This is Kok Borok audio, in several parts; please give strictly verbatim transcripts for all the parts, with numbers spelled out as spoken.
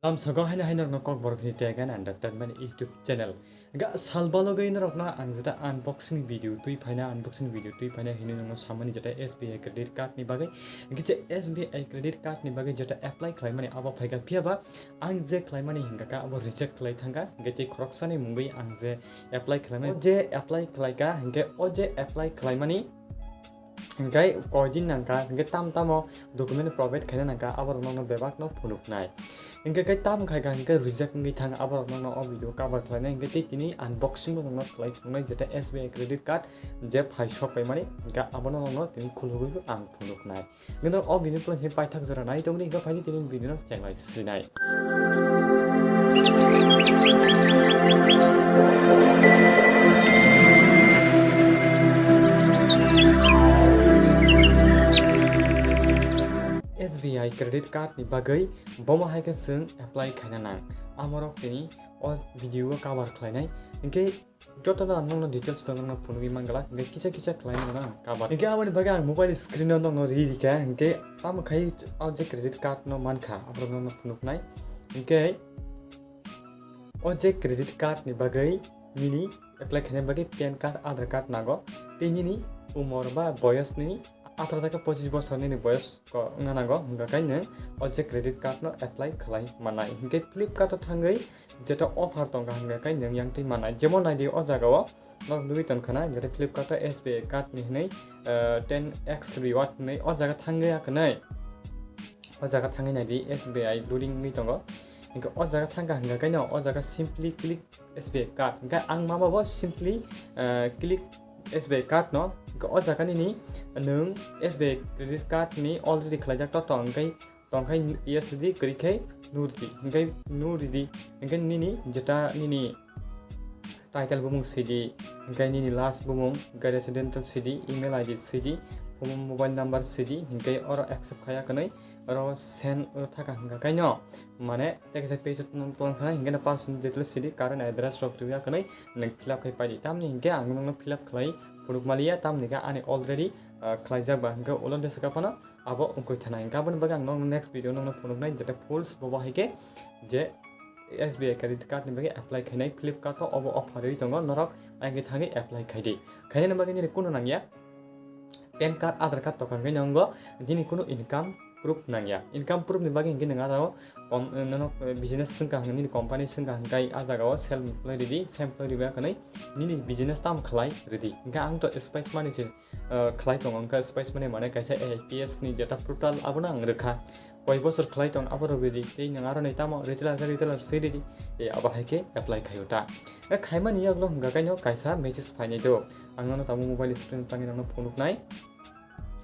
Lamsogo haino haino rokno kok borok hini tei again and Doctor Mani YouTube channel. Ga sal balogwi norokno ang jeta unboxing video twi phaina, unboxing video twi phaina hini nokno samani jeta S B I credit card ni bagwi. Hingke je S B I credit card ni bagwi jeta apply khlaimani abo phaika, phiya ba ang je khlaimani hingka ka abo reject khlai thangka. Hingke tei khoroksani mungwi ang je apply khlaimani, o je apply khlaika, hingke o je apply khlaimani hingke koidin nangka, hingke tam tamo document provide khaina nangka, aborok nokno bebak no phunuknai. Hingke kai tam khaika hingke reject wngwi thang, aborok nokno o video cover khlainai, hingke tei tini unboxing bo nokno khlai thungnai, jeta S B I credit card je phai sok paimani, hingke abono nokno tini khulugwi ang phunuknai. Hingke norok o video tong sini paithak jora nai tongni, hingke phaini tini video no chenglai sinai. S B I credit card ni bagwi bomo hai khe chwng apply khaina nang. Amorok tini o video o cover khlainai. Hingke jotono ang nokno details no nokno phunugwi mangala, hingke kisa kisa khlai nokno ang cover. Hingke aboni bagwi ang mobile screen no nokno ri rikha, hingke tamo khai o je credit card no mankha, aborok nokno phunuknai. Hingke o je credit card ni bagwi nini apply khaina bagwi pan card, Aadhaar card nango, tei nini umor ba boyos nini atharo theke pochis bosor nini boyos ko wngna nango, hingka khe nwng o je credit card no apply khlai mannai. Hinkhe Flipkart o thangwi jeta offer tongkha hingka khe nwng yang twi mannai. Jemon naidi o jaga o norok nugwi tongkha na, jeta Flipkart o S B I card ni hwnwi, eh, ten X reward hwnwi o jaga thangwi ya kwnwi. O jaga thangwi naidi S B I loading wngwi tongo. Hinkhe o jaga thangkha hingka khe no o jaga simply click S B I card. Hingke ang ma ba bo simply, eh, click S B I card no. Hingke o jaga nini nwng S B I credit card ni already khlaijak to tong, hingke tong khai yes ridi, kwrwi khai no ridi. Hingke no ridi. Hingke nini jeta nini title bumung sidi, hingke nini last bumung, hingke residential sidi, email I D sidi, phone mobile number sidi, hingke oro accept khaya kwnwi. Oro send oro thaka hingka khe no, mane, tei kaisa page o tong, tong kha, hingke no personal details sidi, current address rok twi ya kwnwi, nwng fill up khai paidi. Tamni hingke ang nokno fill up khlai phunuk maliya, tamni khe ani already, ah, khlaijak ba, hingke ulo de saka phano abo wngkoi thana. Hingke aboni bagwi ang nokno next video nokno phunuknai, jeta full bo bo hai khe je S B I credit card ni bagwi apply khainai Flipkart o, obo offer rwi tongo, norok ang khe thangwi apply khaidi. Khainani bagwi nini kunu nangya. Pan card, Aadhaar card tokha hingke nongo nini kunu income proof nangya. Income proof ni bagwi hingke nwng aro kom-, nono business swngkha hingke nini company swngkha hingke a jaga o self employee ridi, self employee riba kwnwi nini business tam khlai ridi. Hingke ang to Spice Money se, eh, khlai tongo, hingke Spice Money mane kaisa A I P S ni jeta portal abono ang rwkha. Koi bosor khlai tong abo rwgwi ri tei nwng aro nai tamo retailer khe retailer swi ridi, tei abo hai khe apply khaio ta. E khaimani yagulo hwnka kaino kaisa message phainai do. Ang nono tamo mobile screen tangwi nangno phunuknai.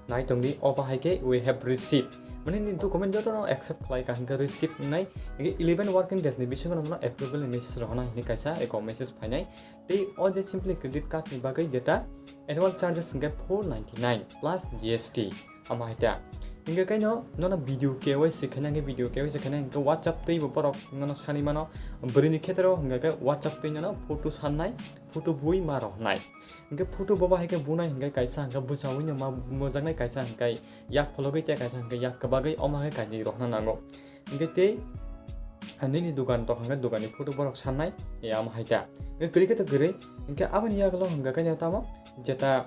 Nai tongdi, obo hai khe we have received. Mane ni document jotono accept khlai ka hwnka receive wngnai. Hingke eleven working days ni bisingo nono approval ni message rohornai hinwi kaisa eko message phainai. Tei o je simply credit card ni bagwi jeta annual charges hingke four ninety nine plus G S T. Ama hai ta. Hingke kaino nono video K Y C khaina hingke video K Y C khaina hingke WhatsApp tei bo borok nono sani mano. Bwrwi ni khetro hingke khe WhatsApp tei nono photo sannai, photo bui ma rohnai. Hingke photo boba hai khe bunai hingke kaisa hingke bwchaui no ma mojaknai kaisa hingke yak phologwi tei kaisa hingke yak kwbagwi omo hai kainwi rohna nango. Hingke tei nini dogan tokha hingke dogan ni photo borok sannai, e, amo hai ta. Hingke kwrwi khe to kwrwi, hingke aboni yagulo hingke khe tamo jeta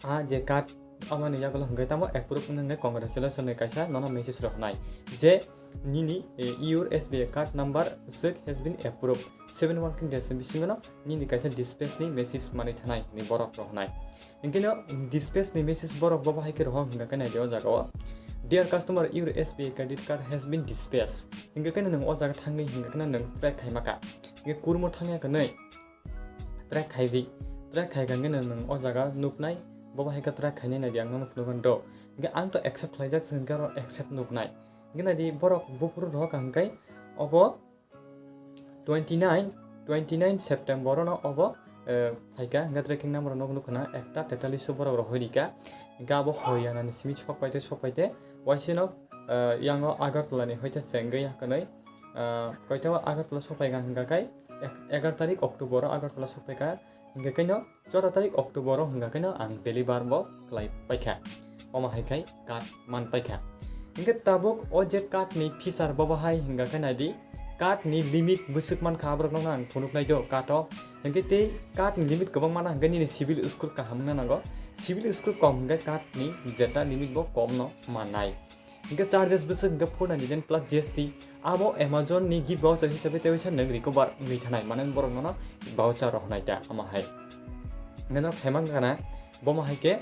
a je card aboni yagulo hingke tamo approve wngkha hingke congratulation ni kaisa nono message rohornai je nini, e, your S B I card number swk has been approved. Seven working days ni bisingo no nini kaisa dispatch ni message manwi thanai hinwi borok rohornai. Hingke no dispatch ni message borok bobo hai khe rohor hingka khe naidi o jaga o. Dear customer, your S B I credit card has been dispatched. Hingka khe nwng o jaga thangwi hingka khe nwng track khaima kha. Hingke kurmo thangya khe nai track khai di. Track khai kha hingke nwng o jaga nuknai. Bobo hai khe track khainai naidi ang nono phunukgwi do. Hingke ang to accept khlaijak se hingke oro accept nuknai. Hingke naidi borok buphuru rohor kha hingke obo twenty nine, twenty nine September no obo, eh, phaika, hingke tracking number no nukha na ekta tetallish borok rok hoirika, hingke abo hoiya nani simi sokpaite sokpaite, waisino, eh, yango Agartala ni hoite chengwi hakanwi, eh, koito Agartala sokpaika hingka khe ek-, egar tarik October o Agartala sokpaika, hingke khe no chwda tarik October o hwnka khe no ang deliver bo khlai paikha. Omo hai khai card man paikha. Hingke tabuk o je card ni feature bo bahai hingka khe naidi, card ni limit bwswk mankha aborok nokno ang phunuk nai do card o. Hingke tei card ni limit kwbang mana hingke nini civil score kaham wngna nango. Civil score kom hingke card ni jeta limit bo kom no mannai. Hingke charges bwswk hingke four ninety nine plus G S T. Abo Amazon ni gift voucher hisabe tei waisa nwng recover wngwi thanai, mane borok nono voucher rok hnai ta ama hai. Hingke nok saiman gana bomo hai khe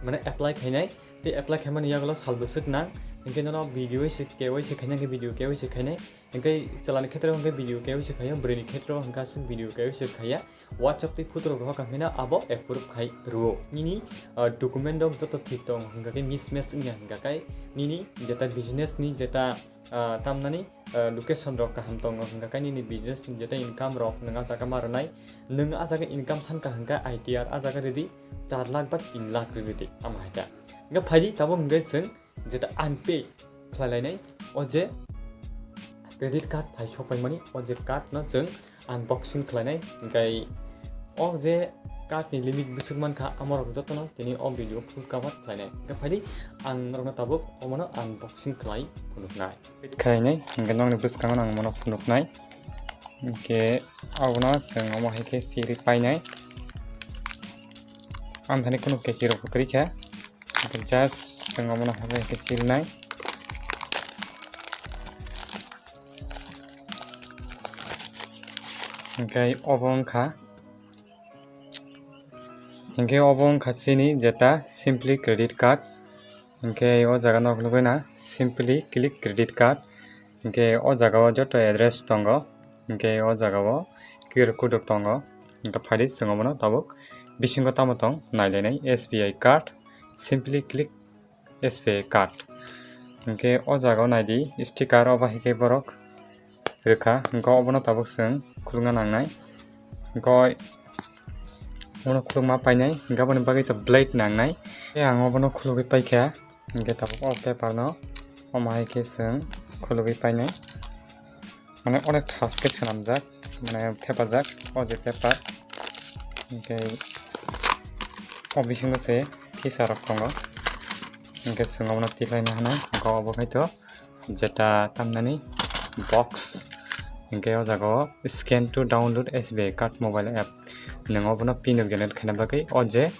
mane apply khainai, tei apply khaimani yagulo sal bwswk nang, hingke nono video se K Y C khainai, hingke video K Y C khainai, hingke chwlani khetreo hingke video K Y C khaio, bwrwini khetreo hingke aswk video K Y C khaiya, WhatsApp tei photo rok rohor kha hino abo approve khai rwo. Nini, ah, document rok joto thik tong hingka khe mismatch wngya hingka khe nini jeta business ni jeta, ah, tamnani, ah, location rok kaham tongo hingka khe nini business ni jeta income rok nwng ah jaga ma rwnai. Nwng ah jaga income sankha hingka I T R ah jaga rwdi char lakh ba tin lakh rwdi ama hai ta. Hingka phaidi tabuk hingke chwng jeta unpay khlai lainai, o je credit card phai sok paimani, o je card no chwng unboxing khlainai, hingkai o je card ni limit bwswk mankha, amorok jotono tini o video full cover khlainai. Hingke phaidi ang norokno tabuk omono unboxing khlai phunuknai. Khlainai, hingke nokni bwskango ang mono phunuknai. Hingke abono chwng omo hai khe chiri painai. Ang thani kunu kechirok kwrwi kha. Just chwng omono hai khe chirinai. Hingke obo wngkha, hingke obo wngkha chini jeta Simply Credit Card. Hingke o jaga nok nugui na Simply Click Credit Card. Hingke o jaga o joto address tongo. Hingke o jaga o Q R code rok tongo. Hingke phaidi chwng omono tabuk bisingo tamo tong nailainai S B I card, Simply Click S B I card. Hingke o jaga o naidi sticker o bahai khe borok rwkha. Hingke obono tabuk chwng khulukna nangnai. Hingke obono khulukma painai. Hingke aboni bagwi to blade nangnai. Tei ang obono khulugwi paikha. Hingke tabuk o paper no omo hai khe chwng khulugwi painai. Mane onek thas khe swnamjak, mane thepajak o je paper. Hingke o bisingo se feature rok tongo. Hingke chwng obono tiklaina hwnwi hingke obo khaito jeta tamnani box. Hingke o jaga o scan to download S B I card mobile app. Nwng obono pin rok generate khaina bagwi o je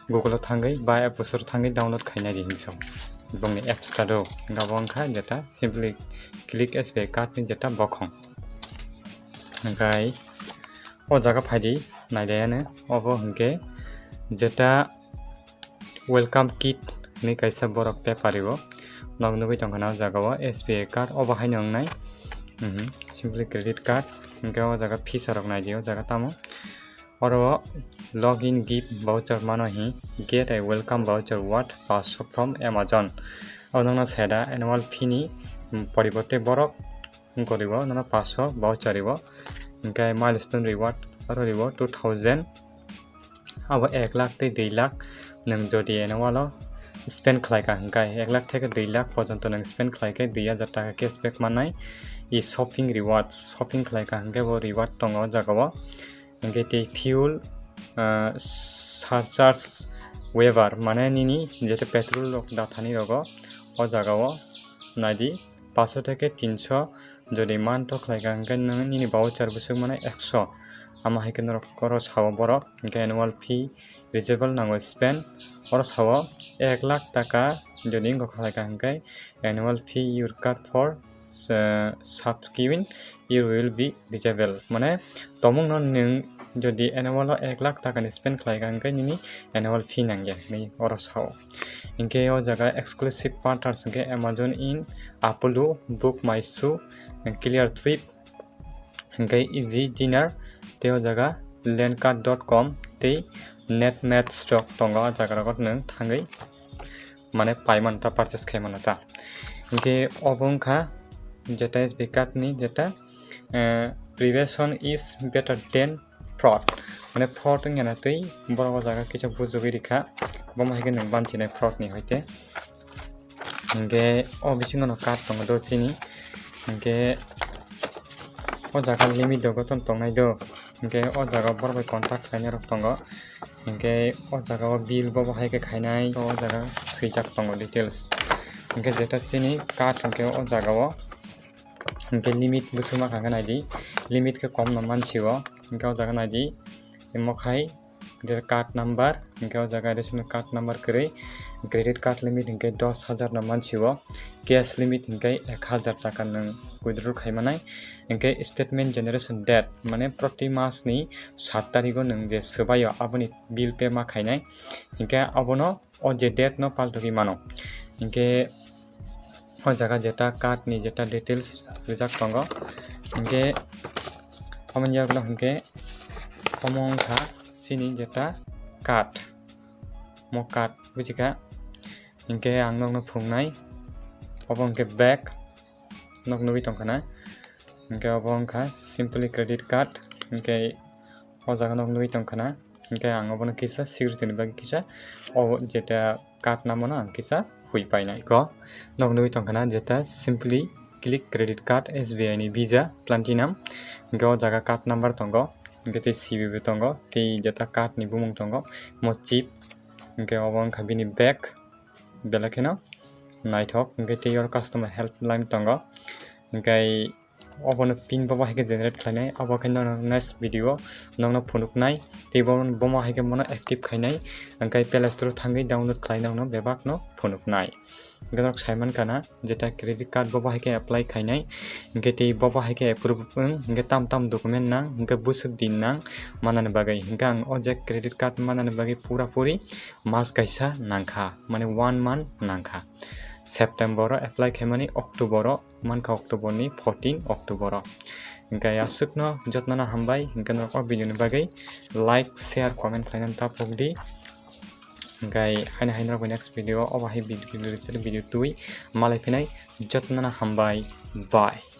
Google o thangwi ba App Store o thangwi download khainai di hinwi sao. Bongni apps card o hingke abo wngkha jeta Simply Click S B I card ni jeta bokhong. Hingkai o jaga phaidi nailaiano obo hingke jeta welcome kit hinwi kaisa borok paper o nog nugui tongkha na o jaga o S B I card obo haino wngnai, mhm, Simply Credit Card hingke o jaga feature rok naidi o jaga tamo. Oro login gift voucher mano hi, get a welcome voucher worth paanch sho from Amazon. O nokno seda annual fee ni poribote borok wngkoribo nono paanch sho voucher ribo. Hingke milestone reward oro ribo two thousand. Abo ek lakh tei dui lakh nwng jodi annual o spend khlaika hingkai ek lakh theke dui lakh porjonto nwng spend khlaikhe dui hajar taka cashback mannai. I shopping rewards, shopping khlaika hingke bo reward tongo o jaga o. Hingke tei fuel, ah, surcharge waiver, mane nini jeto petrol rok dathani rogo o jaga o naidi paanch sho theke tin sho jodi manto khlaika hingke nini voucher bwswk mane ek sho. Ama hai khe norok oro sao borok hingke annual fee eligible nango spend oro sao ek lakh taka jodi wngkha khlaika hingke annual fee your card for, uh, subscription you will be eligible. Mane tomung no nwng jodi annual o ek lakh taka ni spend khlai ka hingke nini annual fee nangya hinwi oro sao. Hingke o jaga exclusive partners hingke Amazon in, Apollo, Book My Show, Clear Trip, hingke Easy Dinner, tei o jaga Lenka dot com tei Netmatch rok tongo, o jaga rogo nwng thangwi mane paimano ta, purchase khaimano ta. Hingke obo wngkha jeta S B I card ni jeta, eh, prevention is better than fraud, mane fraud wngya na twi borok o jaga kisa bujugwi rikha, bomo hai khe nwng bamchinai fraud ni hoite. Hingke o bisingo no card tongo do chini. Hingke o jaga limit do goton tongnai do. Hingke o jaga borok bai contact khlainai rok tongo. Hingke o jaga o bill bo bo hai khe khainai. O jaga swijak tongo details. Hingke jeta chini card hingke o jaga o hingke limit bwswk ma kha hingke naidi, limit khe kom no mansio, hingke o jaga naidi, imo khai je card number, hingke o jaga ration card number kwrwi, credit card limit hingke dos hajar no mansio, cash limit hingke ek hajar taka nwng withdraw khai manai, hingke statement generation date, mane proti mas ni sat tarikh o nwng je swbaio aboni bill pay ma khainai, hingke abono o je date no paltogwi mano. Hingke o jaga jeta card ni jeta details rijak tongo. Hingke omo ni yagulo hingke omo wngkha chini jeta card, mo card bujikha. Hingke ang nokno phunuknai, obo hingke back. Nok nugwi tongkha na, hingke obo wngkha simply credit card, hingke o jaga nok nugwi tongkha na, hingke ang obono kisa security ni bagwi kisa o jeta card namo no ang kisa hui painai ko. Nok nugwi tongkha na jeta simply click credit card S B I ni Visa Platinum, hingke o jaga card number tongo, hingke tei C V V tongo, tei jeta card ni bumung tongo, mo chip, hingke obo wngkha bini back. Belai kheno naithok, hingke tei oro customer helpline tongo, hingke obono pin bobo hai khe generate khlainai, obo khe nono next video nokno phunuknai, tei bo-, bomo hai khe bono active khainai, hingke Play Store thangwi download khlai nokno bebakno phunuknai. Hingke norok saimankha na, jeta credit card bobo hai khe apply khainai, hingke tei bobo hai khe approve wng, hingke tam tam document nang, hingke bwswk din nang manani bagwi, hingke ang o je credit card manani bagwi pura puri mas kaisa nangkha, mane one month nangkha. September o apply khaimani October o mankha, October ni fourteen October o. Hingke aswkno jotno no hambai, hingke norok o video ni bagwi like, share, comment khlainani ta phok di. Hingke haino haino rok next video o bahai video, video, video twi malai phinai, jotno no hambai, bye.